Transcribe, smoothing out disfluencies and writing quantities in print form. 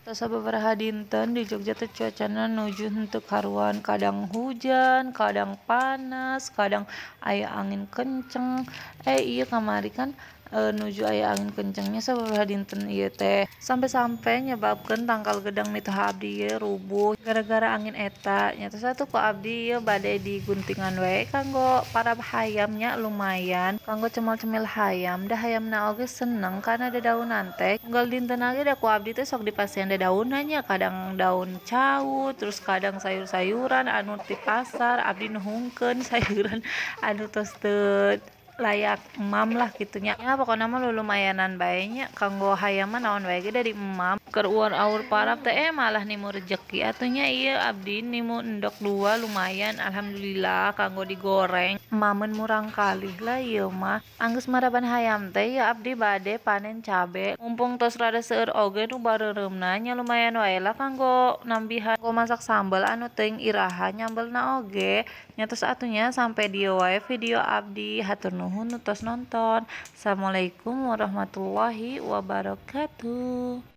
Tos sababaraha dinten di Jogja teh cuacana nuju henteu karuan, kadang hujan, kadang panas, kadang aya angin kenceng. Eh, ieu kamari kan nuju aya angin kencengnya sababaraha dinten ieu teh, sampe-sampe nyebabkeun tangkal gedang mitoha abdi ieu rubuh gara-gara angin eta nya. Tos atuh ku abdi ieu bade diguntingan we kanggo parab hayam nya, lumayan kanggo cemil-cemil hayam, da hayamna oge seneng kana dedaunan teh. Unggal dinten ge da ku abdi teh sok dipasihan dedaunan nya, kadang daun cau, terus kadang sayur-sayuran anu ti pasar. Abdi nuhunkeun sayuran anu tos teu layak emam lah kitu nya. Ya, pokona mah lulumayanan bae nya kanggo hayam mah, naon wae ge da diemam. Keur uwar-awur parab teh, eh, malah nimu rejeki atuh nya. Ieu abdi nimu endog dua, lumayan, alhamdulillah, kanggo digoreng emameun murangkalih lah ieu mah. Anggeus maraban hayam teh ieu abdi bade panen cabe, mumpung tos rada seueur oge nu bareureumna nya, lumayan wae lah kanggo nambihan, kanggo masak sambel anu teuing iraha nyambelna oge nya. Tos atuh nya, sampe dieu wae video abdi. Hatur nuhun nu tos nonton. Assalamualaikum warahmatullahi wabarakatuh.